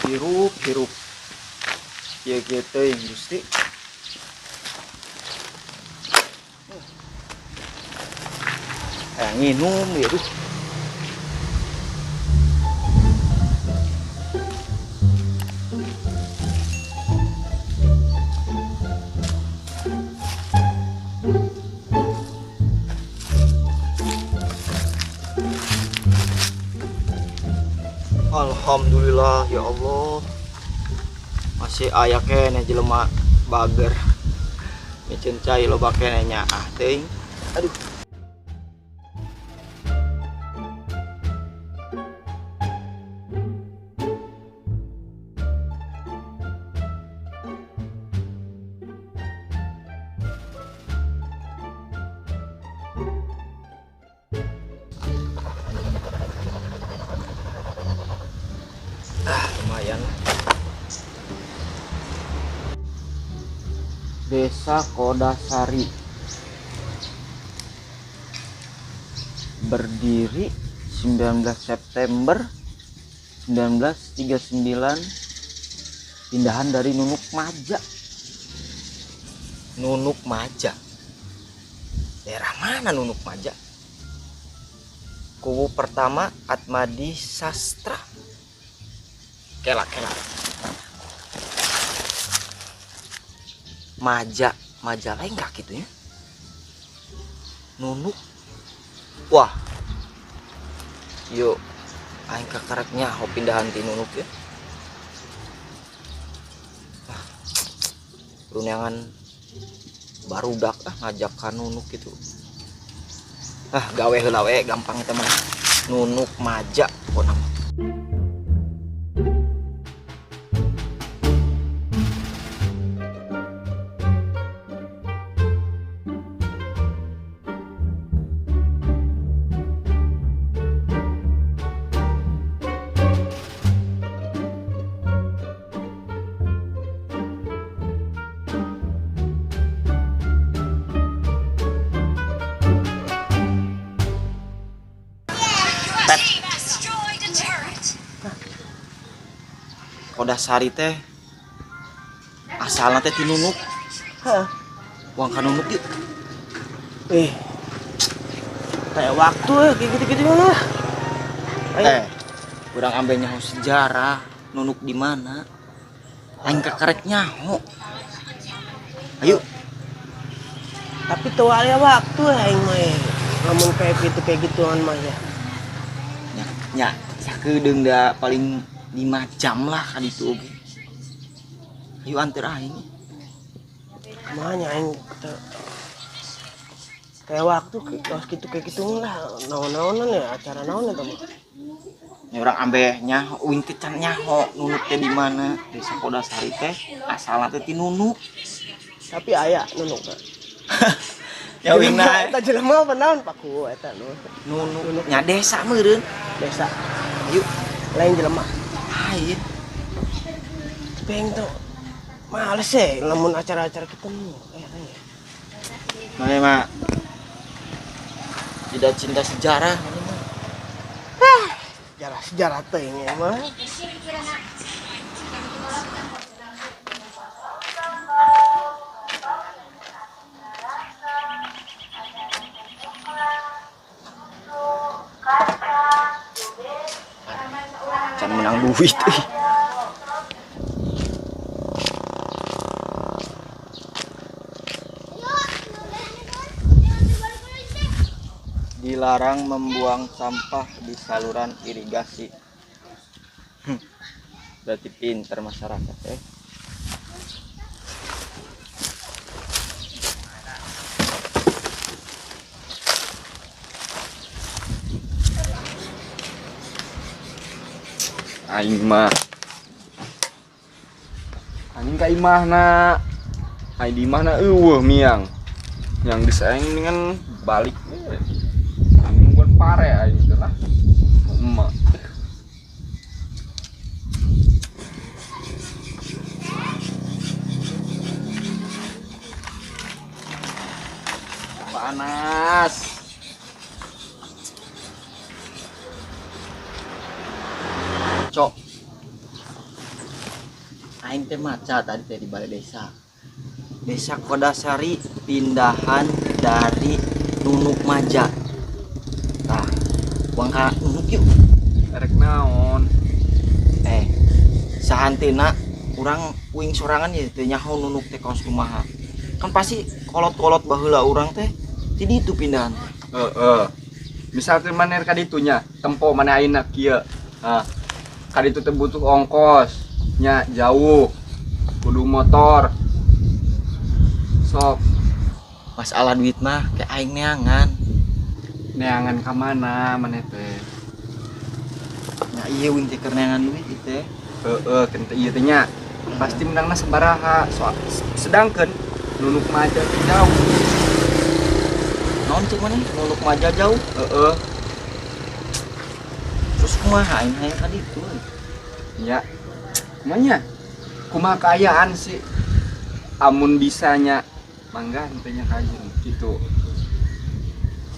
Hirup hirup. Kieu-kieu teuing Gusti. Hayang nginum ieu duh. Alhamdulillah ya Allah. Masih aya keneh jelema bager. Miceun cai loba keneh nyaah teuing. Aduh. Ah, lumayan lah. Desa Kodasari berdiri 19 September 1939, pindahan dari Nunuk Maja. Nunuk Maja. Daerah mana Nunuk Maja? Kubu pertama Atmadi Sastra. Kela kela. Maja, Majalengka gitu ya. Nunuk. Wah. Yuk, aing kakarek nyaho pindahan ti Nunuk ya. Ah, runeangan barudak ah ngajak ka Nunuk gitu. Ah, gawe heula we gampang eta mah. Nunuk Maja pokona mah. Kodasari teh asalna teh ti Nunuk. Heeh. Buang ka Nunuk yuk. Kayak waktu kayak gitu-gitu mah. Ayo. Urang ambe nyaho sejarah Nunuk di mana? Aing kakarek nyaho. Ayo. Tapi teu aya waktu aing mah. Lamun kayak gitu kayak gituan mah ya. Nya, nya sakedeung da paling 5 jam lah ka ditu oge. Ayo anter aing. Kumaha nya aing teu kayak waktu kayak gitu kayak gitu lah naon-naonan ya acara naon eta mah. Nya urang ambe nyaho uing teh can nyaho Nunuk teh di mana? Desa Kodasari teh asalna teh ti Nunuk. Tapi aya Nunuk teh. Ya uing na eta jelema apa naon paku eta nu. Nunuk nya desa meureun. Desa. Ayo lain jelema. Lain. Tapi aing tuh males ya lamun acara-acara ketemu kayak ya. Mana mah tidak cinta sejarah mana mah. Ah, sejarah teh ini mah. Can menang duit euy. Dilarang membuang sampah di saluran irigasi. Berarti pinter masyarakat ya. Aing mah. Anjing ka imahna. Aing di imahna eueuh miang. Yang geus aing dengan balik. Aing nungguan pare aing teh lah. Emak. Panas. Cok. Aing teh maca tadi teh di balai desa. Desa Kodasari pindahan dari Nunuk Maja. Tah, uang ka Nunuk yuk. Erek naon? Eh, sahanteuna urang uing sorangan ya teh nyaho Nunuk teh kaos kumaha. Kan pasti kolot-kolot baheula urang teh ti ditu pindahan teh. Heeh. Misalkan maneh ka ditunya, tempo maneh ayeuna kieu. Nah, ka ditu teh butuh ongkos, nya jauh. Kudu motor. Sok masalah duit mah kayak aing neangan. Neangan ka mana maneh teh? Nah, iya uing teh keur neangan duit ieu teh. Heeh, kan teh ieu teh nya. Pasti menangna sabaraha. So, sedangkan Nunuk Maja teh jauh. Naon cek maneh Nunuk Maja jauh? Heeh. Terus kumaha aing hayang ka ditu? Ya. Kumanya? Kumaha kaayaan sih? Amun bisanya mangga henteu nya kajeun kitu.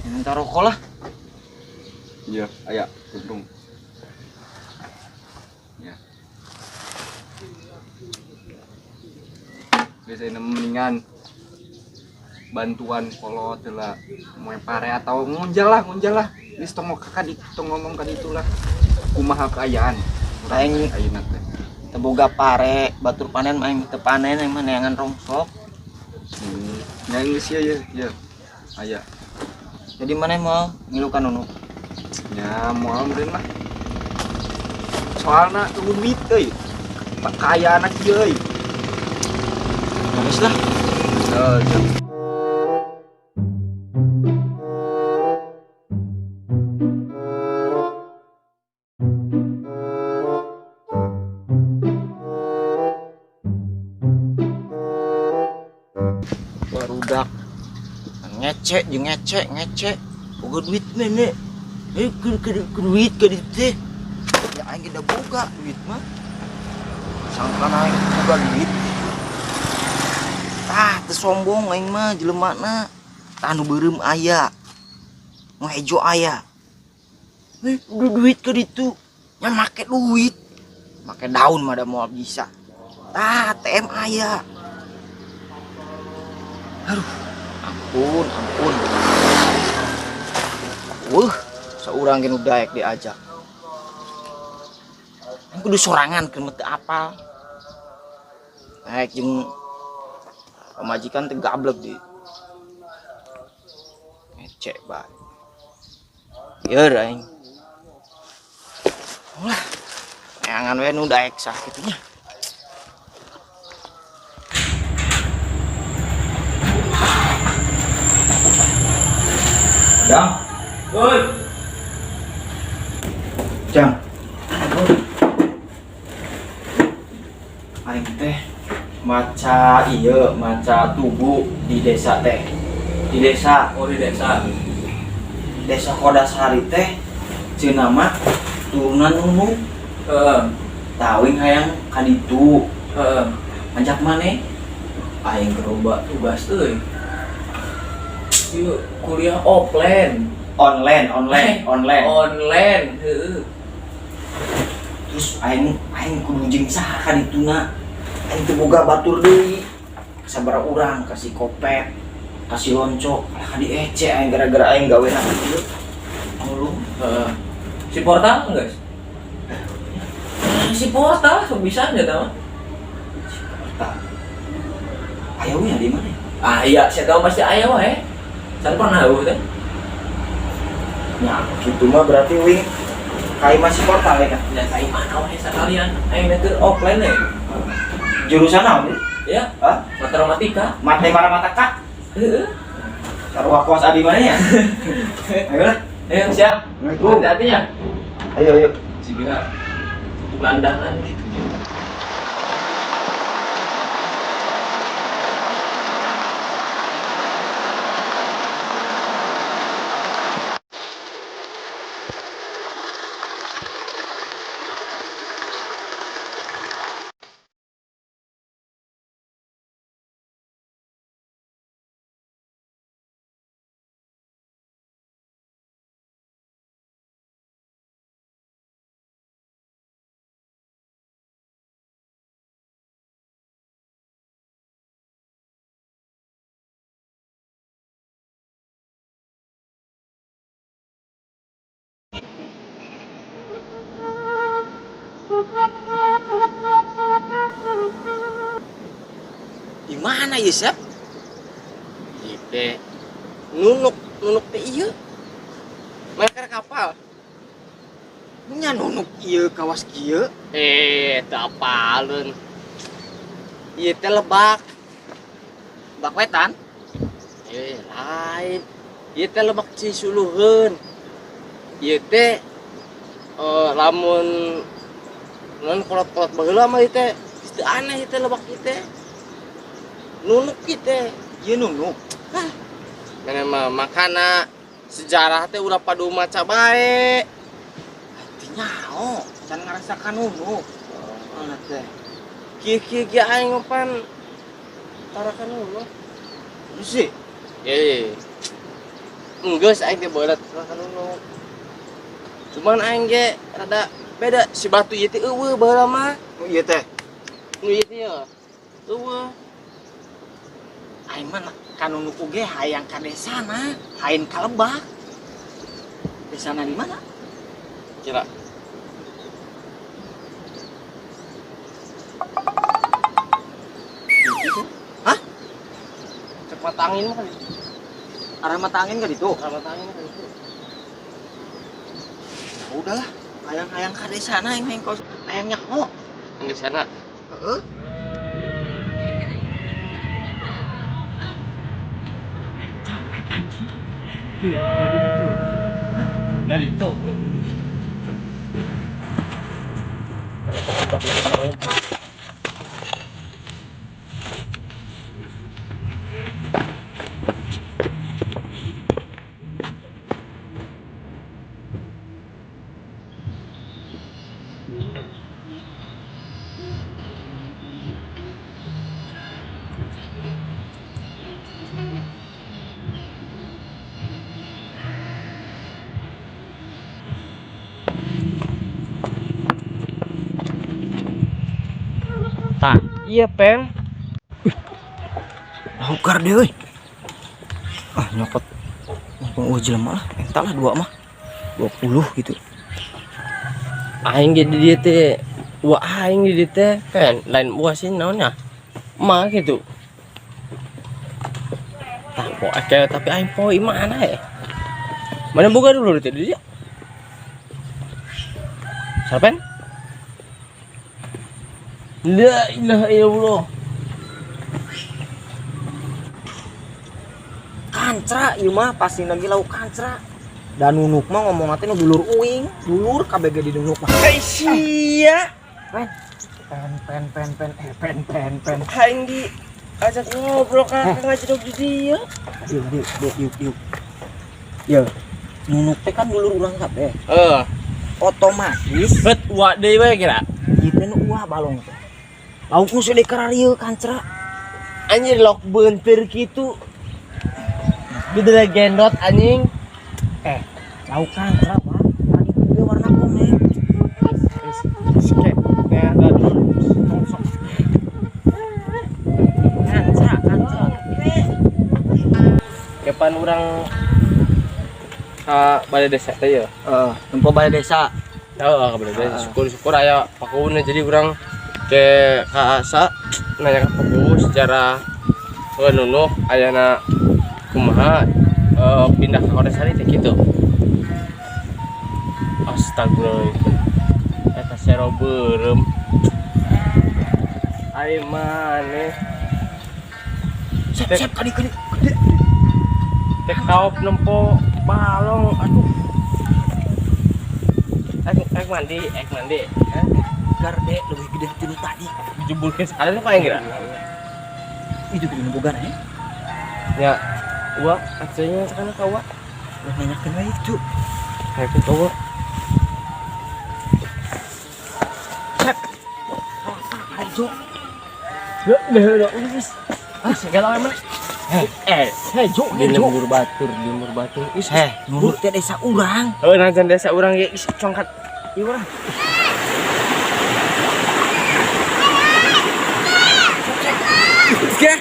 Minta rokok lah. Iya, aya untung. Ya. Biasanya mendingan bantuan kolot lah, mau pare atau ngunjal lah, ngunjal lah. Geus tong ka ditu, tong ngomong ka ditu lah. Kumaha kaayaan? Aing ayeuna teh. Teu boga pare, batur panen mah aing teu panen, aing mah neangan rongsok. Nya geus ieu ye, ye. Aya. Jadi maneh mau ngilukan Nunuk? Nya moal meureun lah. Soalna teu duit euy. Kaayaan kieu euy. Geus lah. Heeh. Barudak ngecek jeung ngecek ngecek boga duit mene ke duit ke ditu teh ya aing ge da boga duit mah sangkan aing boga duit tah teu sombong aing mah jelemana tah nu beureum aya nu hejo aya duit ke ditu nya make duit make daun mah da moal bisa tah ATM aya. Aduh, ampun, ampun. Wah, seorang ge nu daek diajak. Aing kudu sorangan keur mah teu apal. Naik jeung pamajikan teh gablek di. Ngecek bae. Ieu aing. Ulah, neangan we nu daek sah kitu nya. Jang. Oi. Jang. Aing teh maca ieu, maca tugu di desa teh. Di desa. Oh, di desa. Desa Kodasari teh cenah mah turunan Nunuk. Heeh. Tah uing hayang ka ditu. Heeh. Ajak maneh? Aing geroba tugas euy. Ieu kuliah offline. Online, online, online. Online, heeh. Terus aing kudu jeung saha ka dituna? Aing teu boga batur deui. Sabaraha urang kasih kopet, kasih lonco, kalah ka diece aing gara-gara aing gawe na kieu. Ngulung. Heeh. Si portal guys? Si portal sok bisa nya tah mah. Si portal. Aya we di mana? Ah iya, saya tahu pasti aya wae. Can pernah eueuh teh. Ya, gitu mah berarti wing kai masih portal ya kan? Ya kai mana wae sekalian. Aing teh offline ya. Jurusan naon? Ya. Hah? Matematika. Matematika. Heeh. Sarua kuas adi mana ya? Ayo lah. Ayo siap. Assalamualaikum. Hati-hati ya. Ayo ayo. Jika gelandangan gitu. mana ieu, Sep? Ieu teh nunuk, nunuk teh ieu. Mana kapal? Nya nunuk ieu kawas kieu. Eh, teu apaleun. Ieu teh lebak. Lebak wetan? Eh, lain. Ieu teh lebak Cisuluheun. Ieu teh lamun non kolot-kolot baheula mah ieu teh teu aneh ieu teh lebak ieu teh. Nunuk ieu teh. Ieu nunuk. Hah. Mana mah makana sejarah teh ulah padu maca bae. Teu nyaho, can ngarasakan nunuk. Mana teh? Kieu-kieu ge aing mah pan tarakan nunuk. Sih. Eh. Enggeus aing teh baheula tarakan nunuk. Cuman aing ge rada beda si batu ieu teh eueuh baheula mah. Nu ieu teh. Nu ieu teh ya. Eueuh. Aing mah ka nunuk oge hayang ka desana, hain ka lebak. Desana di mana? Kira. Hah? Cek mata angin mah kali. Arah mata angin ka ditu? Arah mata angin mah kali itu. Ya udahlah, hayang-hayang ka desana aing hayang kos hayang nyaho. Yang di sana. Heeh. Dari itu. Tah, iya pen. Laukar deh euy. Ah, nyokot. Mumpung eueuh jelema lah, minta lah dua mah. 20 gitu. Aing ge di dieu teh, wah aing di dieu teh pen, lain buah sih naonnya. Mah gitu. Tah, poe teh tapi aing poe mana ya? Mana boga dulu teh di dieu? Sarpen? La ilaha illallah. Kancra ieu mah pasti lagi lauk kancra. Dan nunuk mah ngomong teh nu dulur uing, dulur kabeh ge di nunuk mah. Ai sia. Pen pen pen pen pen pen pen pen. Aing di ajak ngobrol ka ngajedog di dieu. Diuk diuk diuk diuk diuk. Ye, nunuk teh kan dulur urang kabeh. Heeh. Otomatis Bet wa deui we kira. Ieu teh nu uah balong teh. Lauk nu sedek kararieu kancra. Anjir lok beunteur kitu. Gede gendot anjing. Lauk kancra wah. Tadi ge warna kuning. Kancra, kancra. Kapan urang ka balai desa teh ya? Heeh, tempo balai desa. Heeh, ka balai desa. Syukur-syukur aya pakuwuna jadi urang ke ka asa nanya ka pakuwu sejarah nunuk ayana kumaha pindah ke Koresari teh kitu. Astagfirullah. Eta sero beureum. Ai maneh. Sep sep kadi kadi. Teh kaop nempo balong aduh. Ek mandi, ek mandi. Garde lebih gede ti nu tadi. Dijebulkeun sekali nu kayak kira. Itu gede nu boga eh. Ya, uak acenya sekarang ka uak. Ulah nanyakeun we itu. Nanyakeun ka uak. Sep. Ayo. Ya, udah, udah, udah. Ah, segala mana? Hejo, Di hejo. lembur batur, di lembur batur. Is, Nurut teh desa urang. Heuh, najan desa urang ge is congkat. Ieu urang. Oke.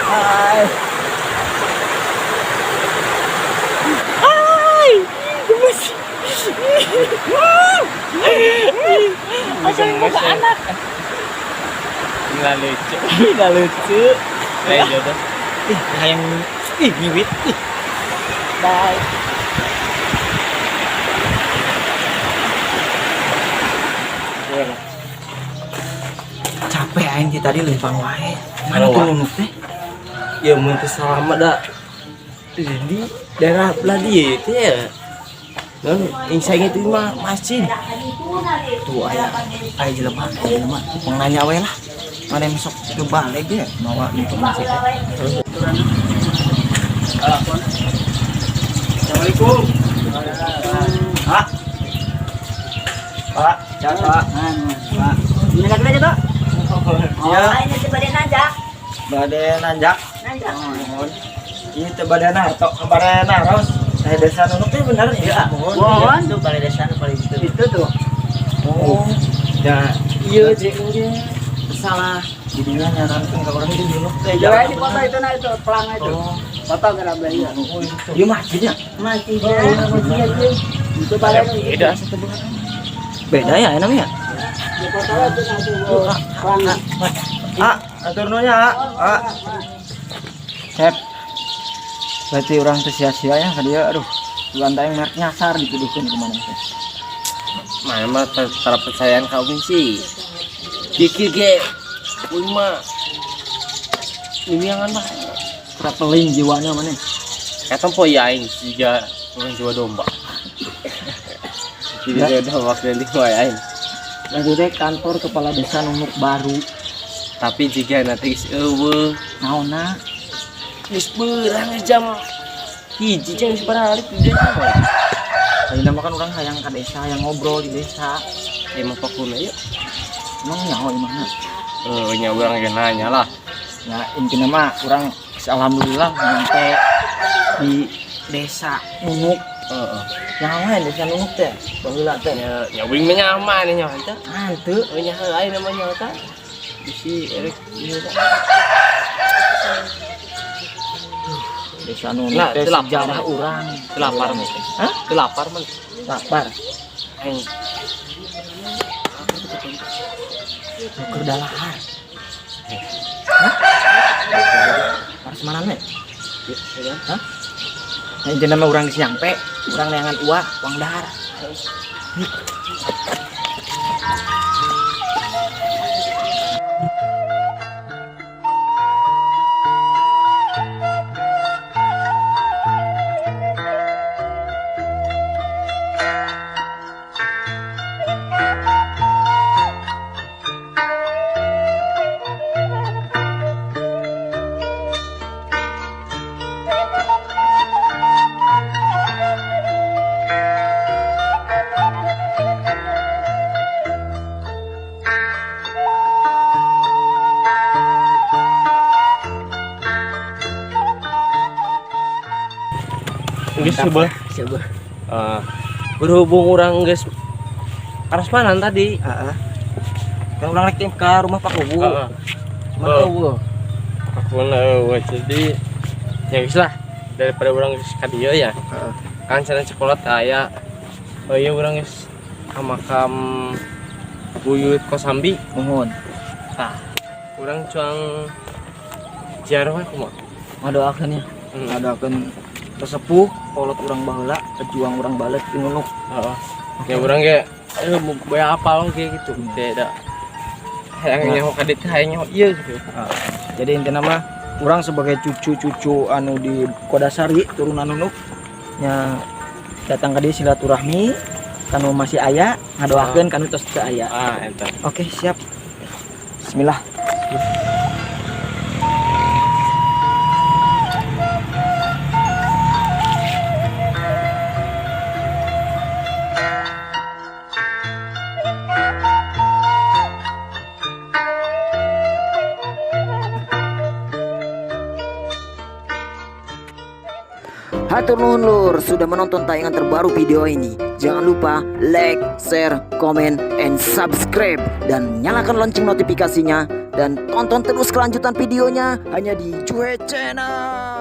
Hai. Hai, gemes. Asal boga anak. Nggak lucu. Nggak lucu. Eh, jodoh. Ih, hayang ih nyiwit. Ih. Bye. Capek aing ti tadi lempang wae. Mana Halo, tuh Wak. Nunuk teh? Ya mun teu salah mah da di daerah belah dieu teh ya. Non, insang itu mah masjid. Tuh aya aya jelema, aya jelema. Mau nanya we lah. Mana yang sok ke balik ya mawa informasi teh. Assalamualaikum. Pak. Pak, ya, Pak. Pak. Ini lagi aja, Pak. Iya. Oh, ini teh bade nanjak. Bade nanjak. Nanjak. Mohon. Ini teh bade nato, bade naros. Saya desa Nunuk teh bener ya. Mohon. Mohon. Itu balai desa nu paling itu. Itu tuh. Oh. Ya, iya cek ge. Salah. Jadinya nyarankeun ka urang di Nunuk teh. Ya, di foto itu nah itu pelang itu. Oh. Foto gerak iya. Ieu masjidnya. Masih ya, masih ya. Itu balai itu. Beda satu bulan. Beda ya namanya? Di foto itu nah itu pelang. Ah, atur nuhun ya, ah. Ah. Sep. Berarti orang teh sia-sia ya ka dieu aduh. Bukan tayang merek nyasar dituduhkeun ke mana teh. Mana mah tara percayaan ka uing sih. Kiki ge uing mah mimiangan mah. Traveling jiwanya mana? Eta poe aing siga orang jiwa domba. Jadi Ya. domba keliling wae aing. Berarti teh kantor kepala desa Nunuk baru. Tapi jika nanti geus eueuh, Naonna? Geus beurang geus jam 1 jam geus baralik di desa mah. Ayeuna mah kan urang hayang ka desa, hayang ngobrol di desa. Emang pakuna yuk. Emang nyaho di mana? Eh, nya urang ge nanya lah. Ya intinya mah urang alhamdulillah nyampe di desa Nunuk. Heeh. Nyaho we desa Nunuk teh, baheula teh. Nya nya uing mah nyaman nya teh. Hanteu. Oh nya heula aing namanya teh. Bisi erek ieu teh. Desa Nunuk Nah, teh teu lapar. sejarah urang. Teu lapar mah. Hah? Teu lapar mah. Lapar. Aing Keur dalahar. Hah? Parasmanan we? Hah? Nah, intinya mah urang geus nyampe, urang neangan uang, uang dahar. Geus coba. Coba. Eh, berhubung urang geus parasmanan tadi. Heeh. Kan urang rek ke rumah Pak Kuwu. Heeh. Cuman Heeh. eueuh. Aku eueuh jadi ya geus lah daripada urang geus ka dieu ya. Heeh. Kan cenah sekolah teh aya. Oh iya urang geus ka makam Buyut Kosambi. Nuhun. Tah, urang cuang ziarah we kumaha? Ngadoakeun ya. Ngadoakeun sesepuh kolot urang baheula, pejuang urang balik di Nunuk. Heeh. Ya urang ge mau bayar apal oge gitu. Teh da. Hayang Nah. nyaho ka dieu teh hayang nyaho ieu gitu. Jadi intinya mah urang sebagai cucu-cucu anu di Kodasari turunan Nunuk nya datang ka dieu silaturahmi kanu masih aya ngadoakeun kanu tos teu aya. Ah, eta. Oke, siap. Bismillah. Hatur nuhun lur sudah menonton tayangan terbaru video ini. Jangan lupa like, share, comment, and subscribe dan nyalakan lonceng notifikasinya dan tonton terus kelanjutan videonya hanya di Juhe Channel.